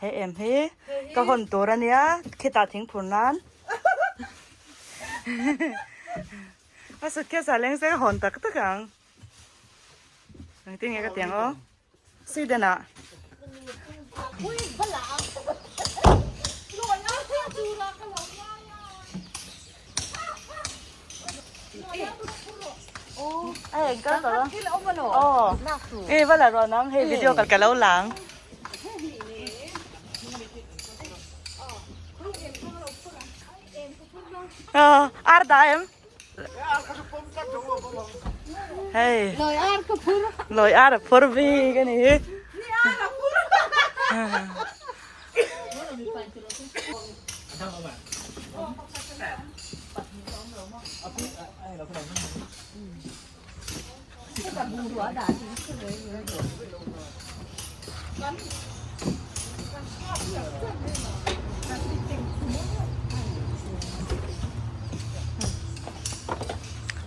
He em hi ka hawn tur a nia khitah thingphur nan a suitcase ah leng se ka hawn tak tak ang engtin nge ka ti ang aw Sweden ah. Ê va la rawh nang hei video kal ka lo lang. Ar da em. Hei. Loi ar ka phur. Loi ar a phur bik ani hi. Ni ar a phur.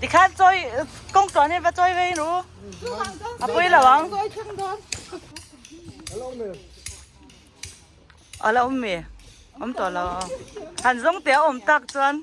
Tikhan chawi kawng tluan hi va chawi vei ru. A pui lo ang. A la awm mi? Awm tawh lo. Han zawng teh a awm tak chuan.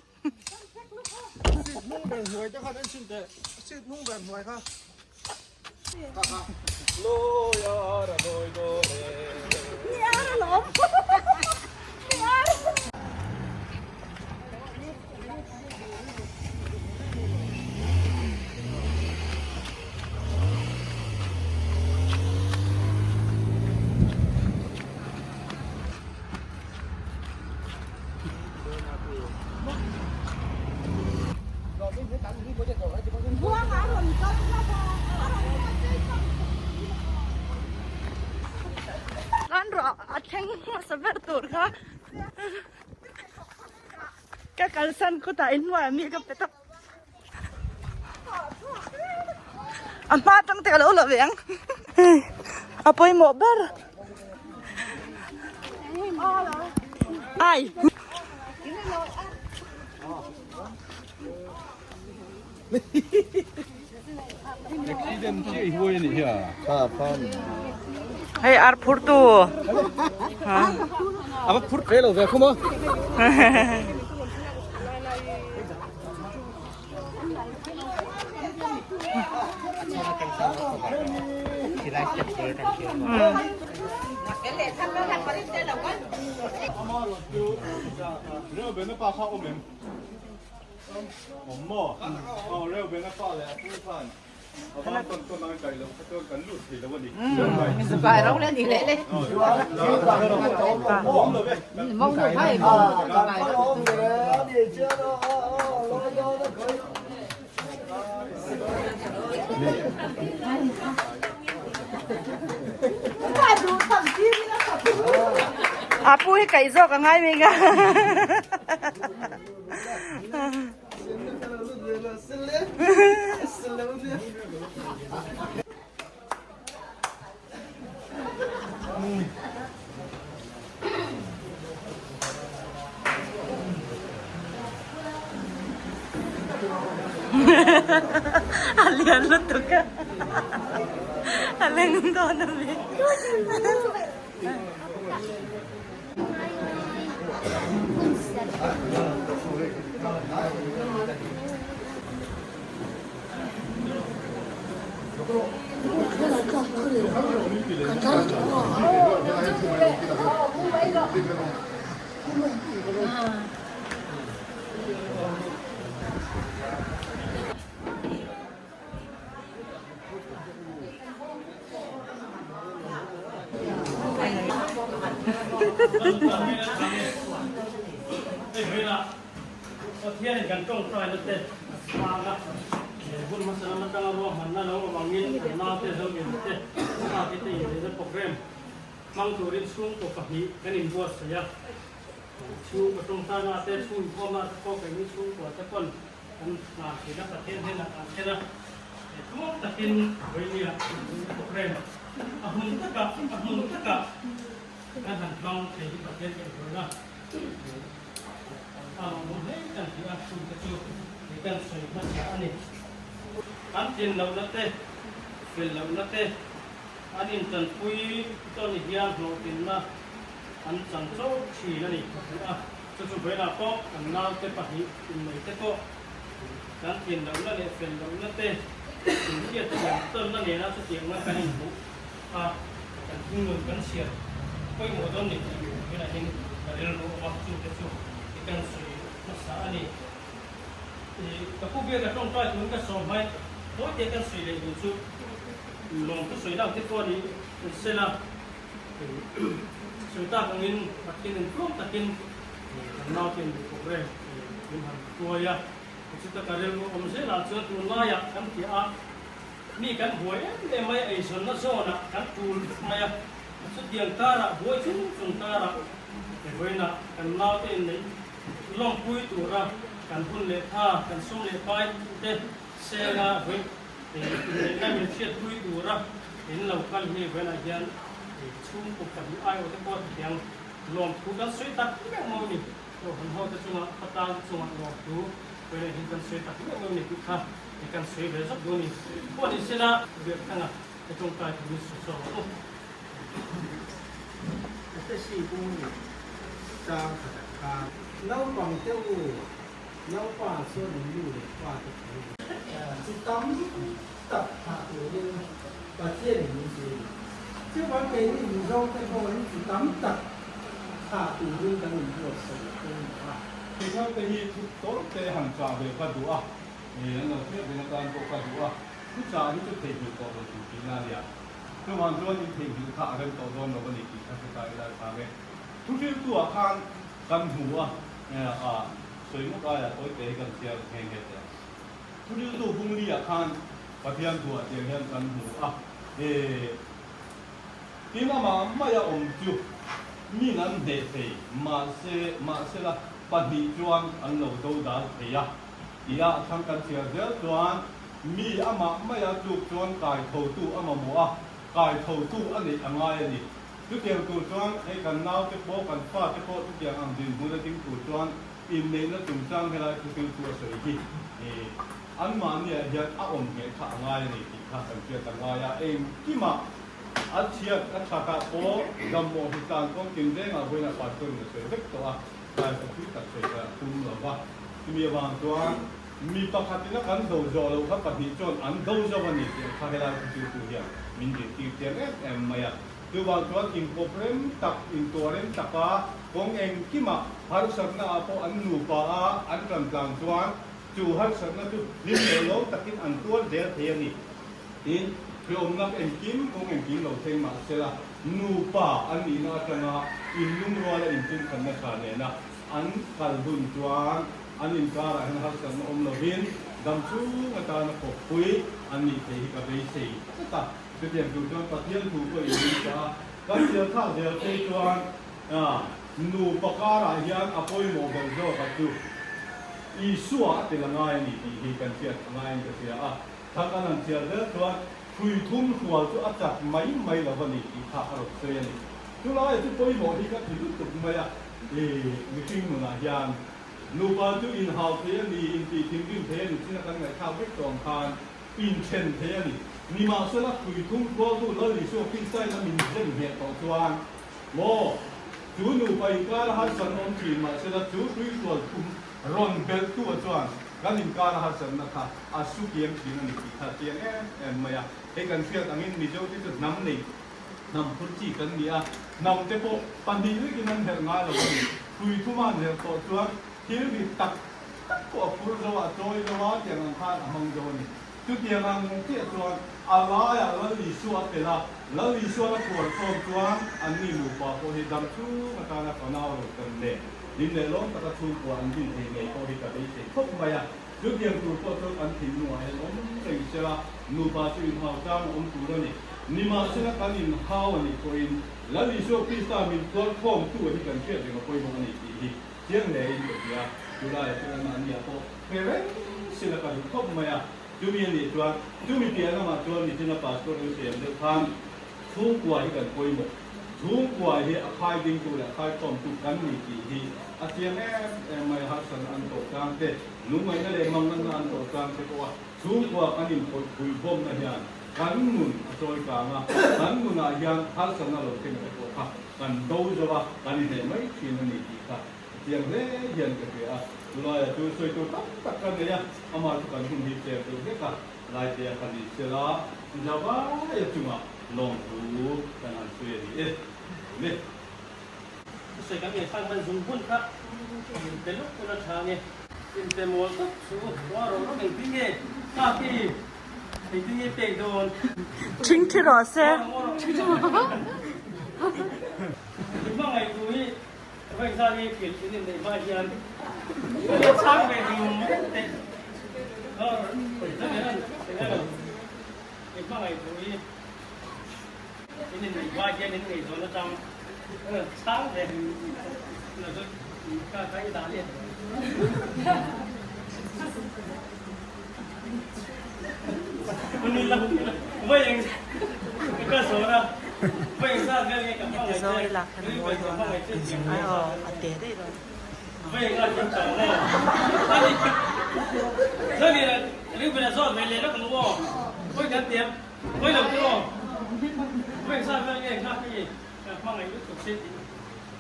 Kan rawh a thleng hmasa ber tur kha ka kalsan khutah inhnuaiah mi ka pe tawp a hma atang te ka lo la ve ang a pawimawh ber ai hei ar phur tu a phur ve lo ve khum a A pu hi kaih zawk a ngai mai nga. A lian lutuk a a leng dawn a mi. Pathianin kan tawngtaina te a chhang a, he hun hmasa lam atanga ruahmanna lo awm angin kan naute Zomin te Saki te inneihna programme hmang turin chhungkaw pahnih kan inbuatsaih a, chhungkaw tawngtaina te chhunkhawmna te pawh keini chhungkua te pawn Kan hna thina Pathian hnenah kan thlen a, he tluang takin Vawinia programme a hmun takah a hmun takah kan han hmang thei hi Pathian kan hruaina a lawmawm hle kan ti a, chungte chu hei kan sawi hmasa a ni. An tlin lohna te, fel lohna te an intanpui tawn hian hlawhtlinna. an chang chauh thin a ni a ti a. Chu chu vawiinah pawh kan naute pahnih inneite pawh kan thin lohna leh fel lohna te inhriat thiam tawnna nena chutiangna kan inhmuh a, kan thinglun kan chhiar pawimawh dawn ni tih vawiinah hian ka rilru awm a, chute chu i kan sawi hmasa a ni. Ka pu biaka tawngtai turin ka sawm hmai tawite kan sawi leh duh chu lawmthu sawi dang te pawh a ni sela. Sawi tak angin Pathian in tlawm takin kan naute in programme min han hruai a, chuta ka rilru awm zelah chuan tunlaiah kan piah a, mi kan buai em em mai a, eizawnna zawnah kan tul vek mai a, chutiang karah buai chung chung karah vawiinah kan naute in neih lawmpui tura kan hun leh tha kan sum leh pai te senga vawi Inneihna min hriatpui tura in lo kal hi vawiinah hian chhungkaw pahnih aiawh te pawh hetiang lawmthu kan sawi tak meuh meuh a ni. Kohhran ho te chungah khawtlang te chungah lawmthu vawiinah hian kan sawi tak meuh meuh a ni tih kha kan sawi ve zawk duh a ni. Pawh ni sela biakthanga te tawngtai turin sawi zawk ang u. Efesi bung chang khatah khan naupang te u Lalpa chuan an nu leh pa te thu chu tam tak thlah turin Pathianin min ti a ni. Chuvang keini Mizo te pawhin chi tam tak thlah turin kan inbuatsaih a pawimawh a. Mizo te hi thu tawrh te han chah ve ka duh a, an lo hriat reng atan pawh ka duh a, thu chah hi chu theihnghilh tawh lo tur tihna a nia. Chuvang chuan in theihnghilh kha a rem tawh dawn lo a ni tih kha hre ta ila chang e. Thu hriltu-ah khan Kan hmu a, a sawi ngawt aia tawite hi kan chhiar nghe nghe teh ang. Thuriltu Bungli-ah khan Pathian thuah tiang hian kan hmu a, e, tin amah maia awm chu min an hneh thei, mahse, mahsela pahnih chuan an lo do dal thei a, tia a chhang kan chhiar zel chuan mi amah maia tluk chuan kaithotu a mamawh a, kaithotu a neih a ngai a ni. Chutiang tur chuan hei kan naute pawh, kan fate pawh chutiang ang dinhmun a ding tur chuan inneihna chungchang helai thuthil chu a sawi hi anmahniah hian a awm ngheh kha a ngai a ni tih kha kan hriat a ngai a. Engkimah a chhiat a thatah pawh dammawh hi tlan kawng tin rengah vawiinah pastor in a sawi vek tawh a, tlai kawpui tak sawi kha a tum lo va. Chumi avang chuan mi pakhatin a kan do zawh loh kha pahnih chuan an do zo a ni tih ang kha helai thuthil tu hian min zirtir chiang em em mai a. Chuvang chuan inkawp rem tak, intuah rem taka kawng engkimah harsatna ah pawh an nupa a an tan tlang chuan chu harsatna chu hlim leh lo takin an tuar zel thei a ni. Tin, hreawmnak engkim kawng engkim lo thleng mah sela nupa an nihna atanga inlungruala inchungkhanna tha nena an kal hun chuan an inkarah hian harsatna awm lovin dam chung atana kawppui an nih theih hi ka beisei tlat a. Chutiang tur chuan Pathian thu pawh in ring ta a, kan zel thlak zel phei chuan nupa karah hian a pawimawh ber zawk a chu Isua a tel a ngai a ni tih hi kan hriat a ngaiin ka hria a. Thang an han chhiar zel chuan hrui thum hrual chu a chat mai mai lo a ni tih kha a rawn sawi a ni. Chulaiah chu pawimawh hi ka ti lutuk mai a, i mihring nunah hian nupa chu inhau thei a ni, intih thinrim thei a ni chin a kan ngaihthlak vek tawh ang khan, Inthen thei a ni. Nimahsela hrui thum hrualtu Lal Isua Krista in a min zem ngheh tawh chuan maw chu nupa inkar a harsatna awm thin mahsela chu hrui hrual thum rawn belhtu ah chuan kan inkar a harsatna kha a su kiam thin a ni tih kha a chiang em em mai a. Hei kan hriat angin Mizo te chu hnam nei hnam phur chi kan ni a, hnam te pawh pahnih lekin an herh ngai lo a ni. Hrui thuma an herh tawh chuan thil ri tak tak pawh a phur zo a, a chawi zo a, tiang ang khan a hmang zo a ni. Chutiang ang chiah chuan a laiah Lal Isua a tel a, Lal Isuan a phuar khawm chuan anni nupa pawh hi dam chhung atana fanau ro kan nen hlim leh lawm taka chhungkua an din thei ngei pawh hi ka beisei khawp mai a. Chutiang tur pawh chuan kan thinlungah hian awm reng sela, nupa chu inhau tlang a awm tur a ni. Nimahsela kan inhau a nih pawhin Lal Isua Krista min phuar khawmtu a hi kan hriat reng a pawimawh a ni tih hi Chiang hle in ka hria, chulaiah chuan anmahniah pawh hre reng sin a ka duh khawp mai a, chumi a nih chuan chumi piah lamah chuan nichina pastor in siam deuh khan chhungkua hi kan pawimawh, chhungkua hi a khai dingtu leh a khai khawmtu kan ni tih hi a chiang em em mai a, harsatna an tawh tlang te, lungngaihna leh manganna an tawh tlang te pawh a chhungkua kan inkhawih pui bawmna hian. Kan nun a chawi kang a, kan nunah hian harsatna lo thleng te pawh kha kan do zo a, kan inhneh mai thin a ni tih kha a chiang hle hian ka hria a. Chulaiah chu sawi tur tam tak ka nei a, amah chu kan hun hi tlem deuh hlek a, Laitea kha ni sela, Javaia chungah lawmthu kan han sawi a ni e. Amen. Thusawi kan ngei sang hman zung hun kha in pe luk hun a tha nge. In pe mawl tawp chu ruah rawh rawh engtin nge kaki engtin nge pek dawn. Thing thi rawh se. I hmangaih tu hi vawi zan nge kilh in inneih hma hian ka chhang ve ding teh. I hmangaih tu hi. In inneih hma hian in ngaihzawn atang chhang ve lo chu ka kha i dah let Ni lo vawi eng ka zawn a vawi eng zat vel nge ka hmangaih che ri vawi ka hmangaih che tih ang vawi eng zat vel tawh maw ani Zani Reuben a zawt ve leh lawk ang aw vawi kan tiam Hawi lo chu aw. Vawi zat vel nge nghak hi ka hmangaih lutuk che tih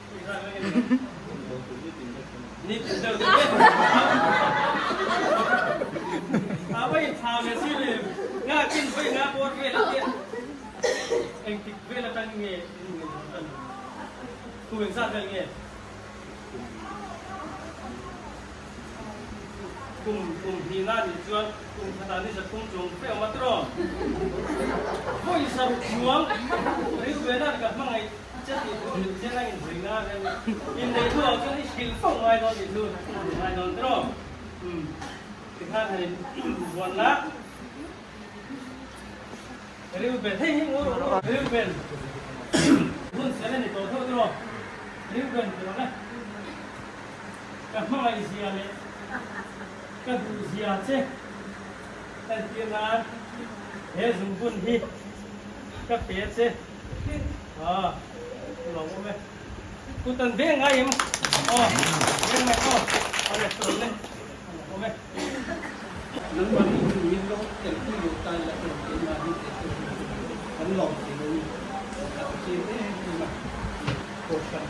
vawi zat vel nge ni tin deuh deuh e. A vawi tha ve si le nghak in vawi nga bawr vel a tia engtik vel atang nge in ngaihtuah tan kum engzat vel nge. Kum kum hnihna nih chuan kum khatah ni zathum chuang fe awm a tiraw? Vawi saruk chuang rilru ena ka hmangaih che tih thu hrilh chian a inzui nga vel inneih hnuah chuan i hrilh fo ngai dawn tih thu ngai dawn tiraw? Umm tikhan han in buanna Reuben hei hi ngawi rawh rawh Reuben hun sel a ni tawh theuh tiraw? Reuben tiraw le. Ka hmangaih zia leh ka duh zia che entir nan he zungbun hi ka pe a che. Aa, ka lawm awm e. Kut an veng ngai em? Aw, veng ngai aw. Awle, ka lawm e. Ka lawm awm e. Nangmahni hun min lo telpui lo ta ila chuan keimahni te chu kan lawm thei lo in ka chim em em a, Kohhran.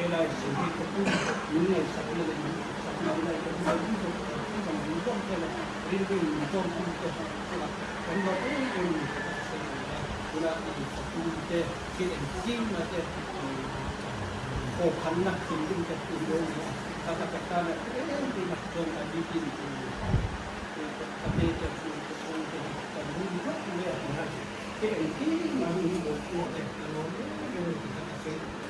Helai Sihri khawpui min ngaihsakna leh min duhsakna helai kan hmai zawk tur chu kan duh zawk zel a, rilru in min zawm tum te chungah kan lawm em em ni tih kha ka sawi duh a, tunah i fatu te thil engkim a te khawkhanna thinrim te in lo ni a, kha kha ka tan a em em a, chuan a bikin ka te te chhungte chhungte hi kan hun vak mai a ti a, thil engkim a hun bawlhhlawh te ka lawm em em a ni tih kha ka sawi duh.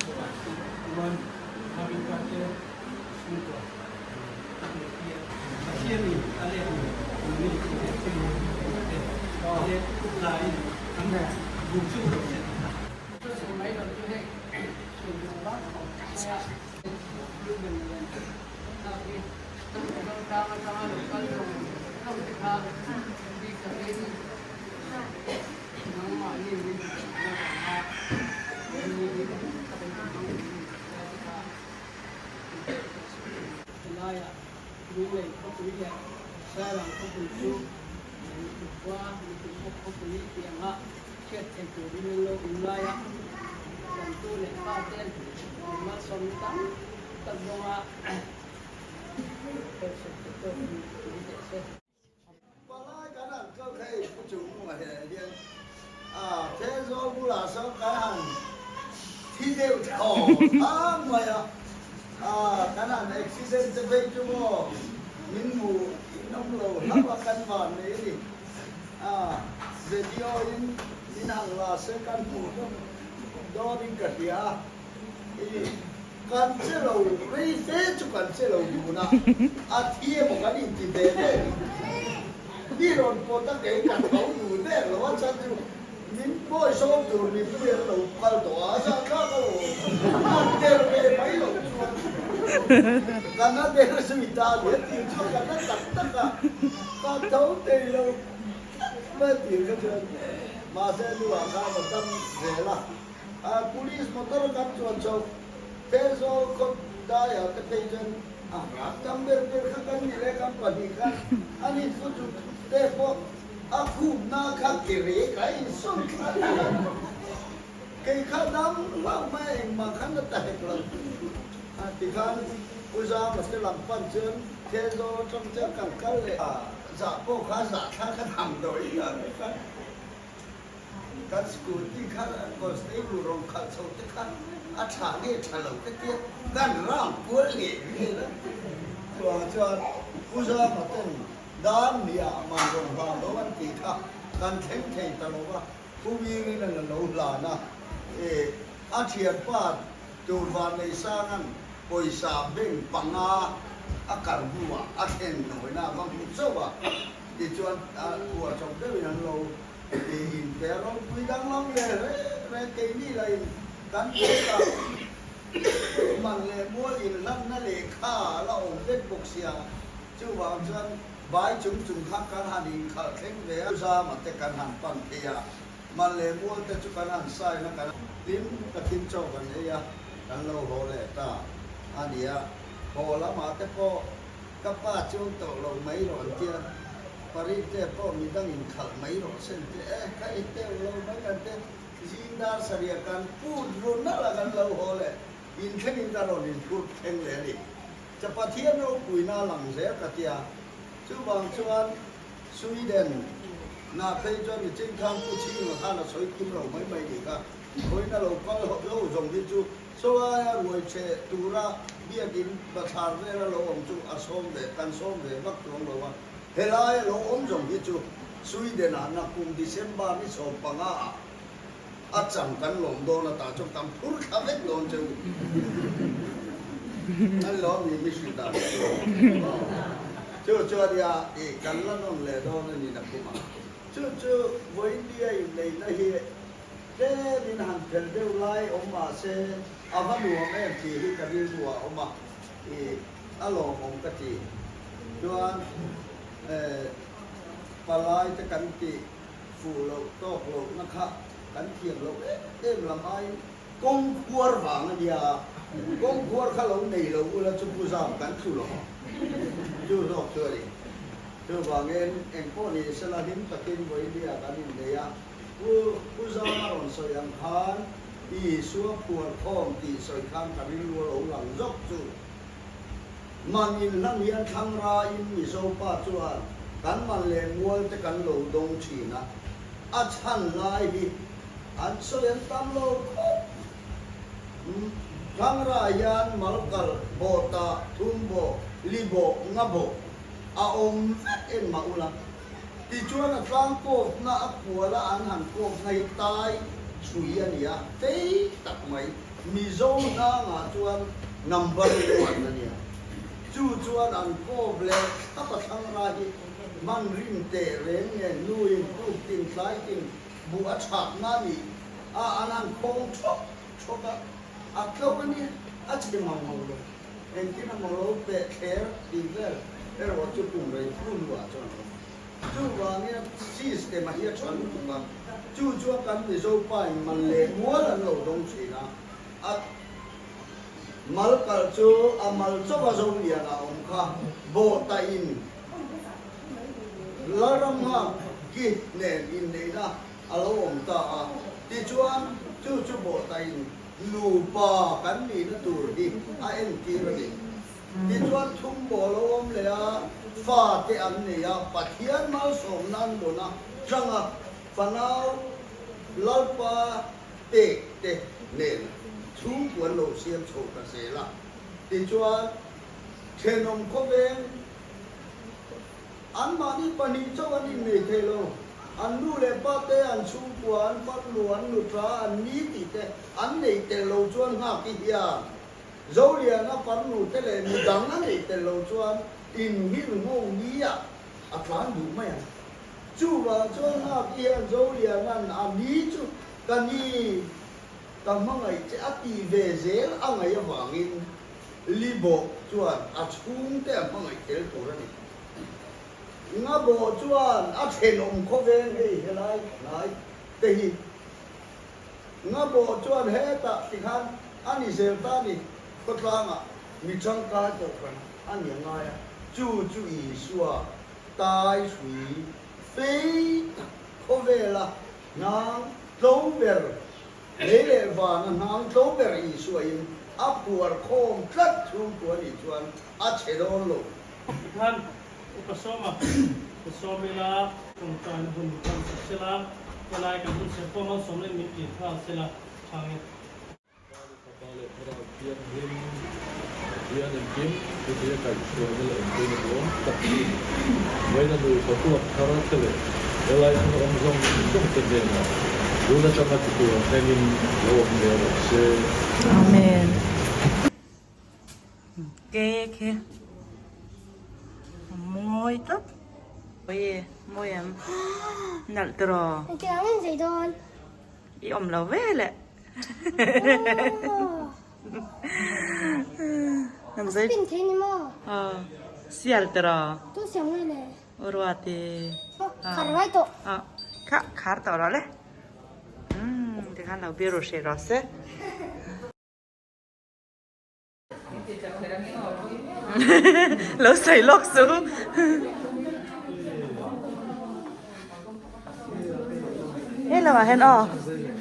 Helaiah Lunglei khawpui leh Sairang khawpui chu mipi khua, mipi khawp khawpui tih anga hriat thei turin an lo awm lai a, kan tu leh fa ten malsawmna tam tak zawnga hriat thei tawk ni teh se. Palai kan han kal kha ei pu chung hmunah hian hian a Thenzawl bulah sawn kan han thi deuh thaw thang mai a, a kan han accident te phei chu maw min hmu in awm lo hlauh a kan van nei a ni. A video in min han la se kan hmuh hlawm dawnin ka hria a. Kan che lo rei fe chu kan che lo dun a, a thi emaw kan inti ve ve ni. Mi rawn pawt a kei ka tho dun der lo a chan chu min pawi sawm tur mipui an lo kal tawh a, a zah thlak a lo an der ve mai loh chuan kan a der zui ta a ni a tih chuan kan la tak tak a, ka tho thei lo tlat mai a tih kha chuan mahse nuah khan a dam zel a. Police motor kan chuan chho Thenzawl khaw daiah te phei chuan a tam ber ber kha kan ni leh kan pahnih khan an infu chu te pawh A khumna kha ke rek a insawn thla a ni. Kei kha dam hlauh mai a engmah khan a ta hek lo. A tikhan Pu Zama te lam pan chuan Thenzawl atang chuan kan kal leh a, zah pawh kha zah thla kha tham dawi a ni kha. Kan scooty kha constable rawn khalh chho te kha a tha nge tha lo ka tia kan round kual ngei vel a. Chuvang chuan Pu Zama ten dan nia man rawn hlan lo an tih kha kan thleng thei ta lo va, Pu Mirin a lo hlan a, e a thianpa tur Vanneihsanga'n pawisa bank panga a kal hnuah a thlen nawina a va hmu chauh a, tichuan a khuah chawp deuhin an lo Tiin te ropui danglam leh reng reng keini lahin kan kutah man leh mual inhlanna lehkha a la awm vek bawk sia, chuvang chuan bai chung chung kha kan han inkhalh thleng ve a, zama te kan han pan phei a, man leh mual te chu kan han sign a, kan hlim takin chaw kan ei a, kan lo haw leh ta a nia, haw lamah te pawh ka pa chuang tawh lo mai rawh an tia. Parit te pawh midang in khalh mai rawh sen te e, ka i teuh lo mai kan te, zing dar sarih kan put ru nalh a kan lo haw leh in thleng in ka rawn in phurh thleng leh a ni. Cha Pathian ropuina a lang zel ka tia, chuvang chuan Sweden nah phei chuan michin khan Pu Chhinga khan a sawi kim lo mai mai nih kha, khawina lo kal lo zawng hi chu Sawlaia ruai chhe tura biakin bathlar vela lo awm chu a sawm ve, kan sawm ve vak chuang lo a. Helaia lo awm zawng hi chu Sweden-ah nakum December ni 15 ah a cham kan lawm dawn a tah chuan kan phur thla vek dawn che u. An lawm ni mi hrilh dan chu. Chu chu a nia i kan la nawn leh dawn a ni nakumah. Chu chu vawiin inneihna hi Tlem in han phel deuh lai awm mah se a va nuam em tih hi ka rilru ah a awm a, ih a lawmawm ka ti. Chuan eh palai te kan tih fuh loh tawk loh na kha kan thiam loh em em lam aiin kawng khuar vang a nia, kawng khuar kha lo nei lo ula chu pu zam kan thlu lo ang chu zawk chu a ni. Chuvangin engpawh ni sela hlim takin vawiin kan innei a. Pu Pu Zama rawn sawi ang khan Isua phuar khawm tih sawi khan ka rilru a lo lang zawk chu. Man in hlan hian thlang raiin Mizo pa chuan kan man leh mual te kan lo dawng thin a, a chhan lai hi an sawi an tam lo khawp. Thlang ra hian malkal, bawhtah, thumbawh, libawh, ngabawh a awm vek engmah ula. Tichuan a tlang kawpna a kuala an han kawpna hi tai chhui a ni a, fei tak mai Mizo hnangah chuan number one a nia. Chu chuan an kawp leh thlap a thlang ra hi hman rim teh reng nen nuin tuk tin tlai tin buh a chhakna a nih a an han khawng thawk thawk a, a tlo a nia, a chhe mang mang lo. Engtin a maw lo peh thler tih vel erawh chu kum rei fu hnuah chuan a awm. Chuvangin system a hi a tha lutuk a, chu chuan kan Mizo pa in man leh mual an lo dawng thin a, a mal kalh chu a mal chauh a zo lian a awm kha bawhta in Lalram nghak ki nen inneihna a lo awm ta a, tichuan chu chu bawhta in Nupa kan nihna tur hi a entir a ni. Tichuan thumbawl a awm leh a, fate an nei a, Pathian malsawmna an dawn a, changa fanau Lalpa pek te nen chhungkua an lo siam chho ta zel a. Tichuan thenawm khawveng Anmahni pahnih chauh an innei thei lo. An nu leh pa te, an chhungkua, an farnu, an nuṭa, an ni tih te an neih tel lo chuan nghak hi hian Zoliana farnu te leh midang a neih tel lo chuan inhil nghawng ni-ah a tlan duh mai ang. Chuvang chuan nghak hi hian Zoliana'n a ni chu ka ni ka hmangaih che a ti ve zel a ngaih avangin Libawh chuan a chhungte a hmangaih tel tur a ni. Ngabawh chuan a thenawm khawveng hei helai hnai te hi. Ngabawh chuan hetah tikhan a ni zel ta ni, khawtlangah mi tangkai kohhran a ni a ngai a, chu chu Isua tai hrui. Fei tak khawvela hnang tlo ber, lei leh vana hnang tlo ber Isuain a phuar khawm tlat chhungkua nih chuan a chhe dawn lo. Tikhan upa sawma u sawm ila tawngtaina hun kan sak sela, helai kan hun serh pawh malsawm leh min tih nghal sela chhang e. Fapa leh Thlarau Thianghlim Pathian engkim chutia kaihhruaina leh engpuina duam tak hi vawiina nupa tuak thar te leh helai hmun awm zawng zawng te hnenah tun atanga chutiang thlengin lo awm zel rawh se. Amen. Cake hi a mawi tawp. Oi mawi em nalh tiraw. Engtiang in zei dawn. I awm lo ve le. A spin thei ni maw? Aw sial tiraw. Tu siam nge le? Aw ruati. Khar ngai tawh. Aw kha khar tawh rawh le. Tikhan lo biru hrih rawh se. Lo sawi lawk su. He lamah hian aw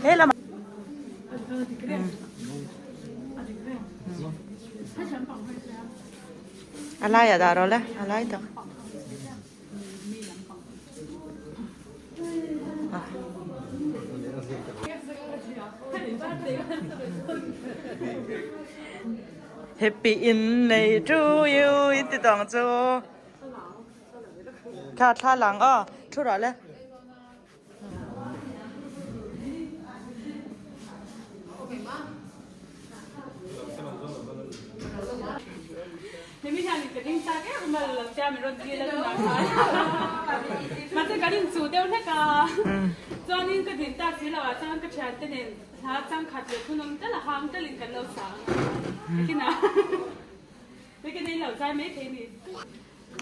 he lamah a laiah dah rawh le a lai tak. Happy in nei to you in ti tawng chu kha thla lang aw thu rawh le.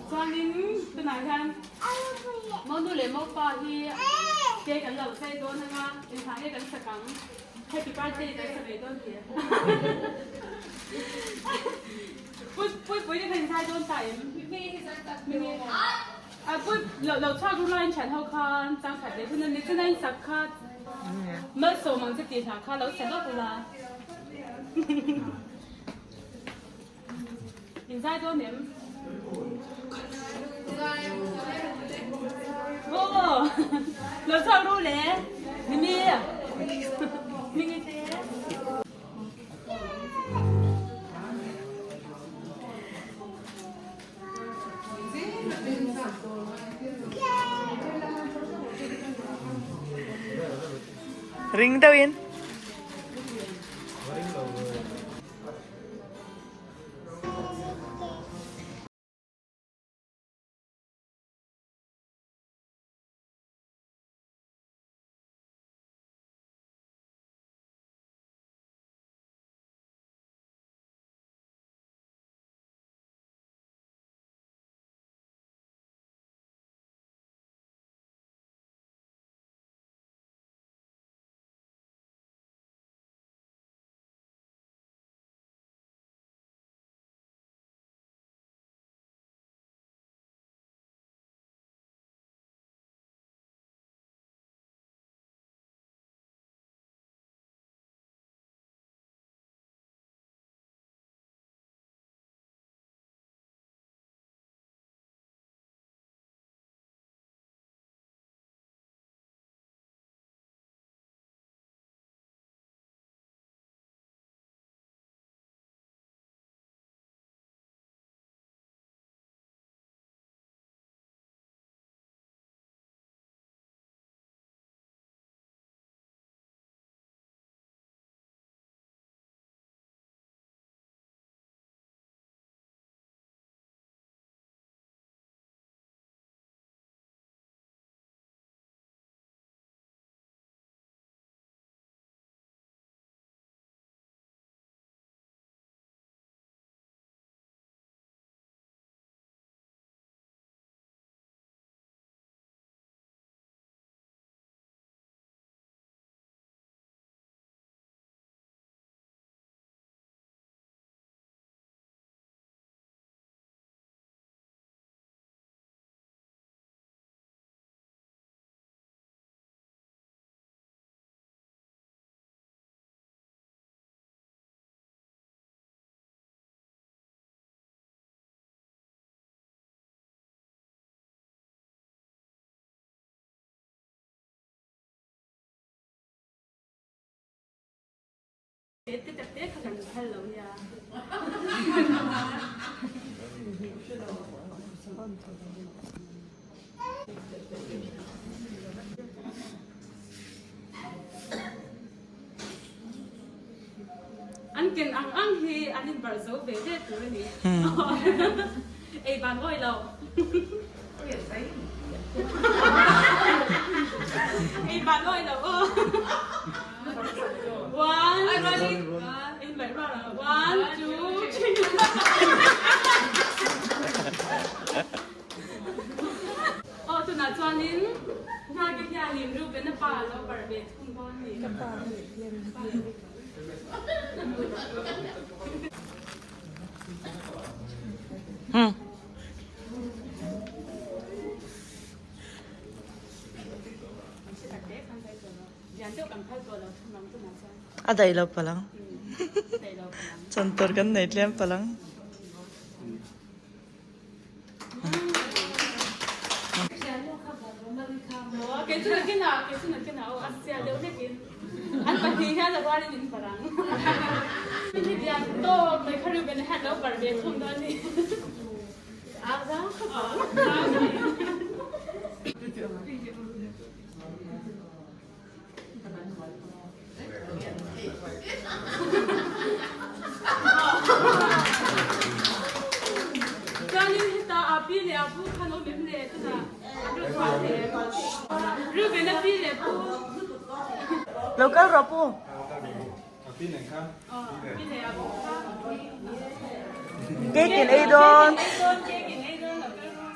Chuanin tunah hian monu leh mopa hi cake an lo chei dawn anga inhah nge kan sak ang happy birthday kan sa ve dawn tih pui pui pui te khan inzai dawn ta em a pui lo lo chhuak ru laiin thian ho khan changkhat leh hun a ni chuna in sak kha malsawm ang che tih hla kha lo sa lawk ula. In zai dawn em? Aw, lo chhuak ru le. Mimi. Mimi te. Ring deuhin. Te tak te kha kan phal lo nia. An ken ang ang hi an in barh zo ve ve tur a ni. Ei ban awi lo. Ei ban awi lo aw. One, in barh rual lo. One, two, three. Aw tunah chuanin Nghaki hianin Reuben-a pa a lo barh ve thung dawn a ni. A daih lo palang. Chantur kan nei tlem palang. Chuanin heta a pi leh a pu khan awm em le tunah a ru chhuah hle. Reuben a pi leh pu. Lo kal rawh pu. Pi leh a pu kha. Cake in ei dawn. Cake in ei dawn lo kal rawh.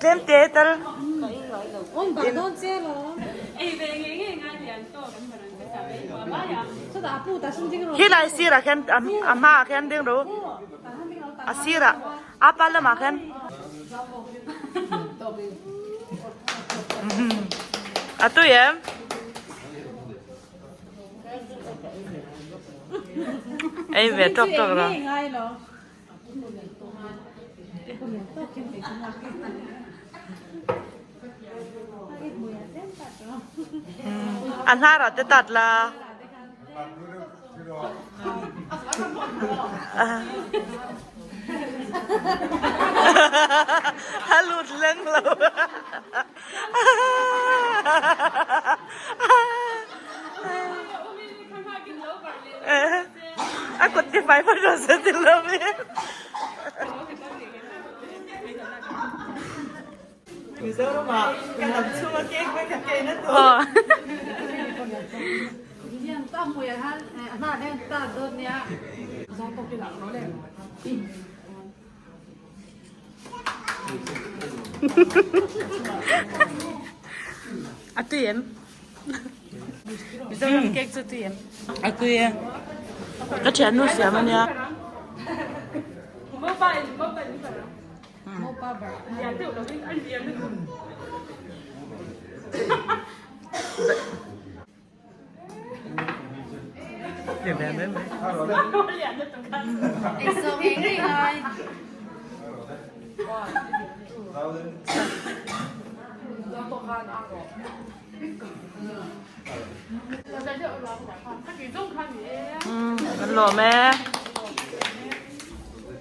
Tlem te tal. Khi lai sirah khian a hmaah khian ding ru. A sirah a pa lamah khian. A tui em? Ei ve tawk tawk lo. A hnar ah te tat la. A lut leng lo. A kut ti fai fai rawh se ti lo mi. Mizoram ah ka dam chhung a cake vek a cake na tu. A tui em? Mizoram cake chu tui em? A tui e. Ka thiannu siam a nia. An lawm e.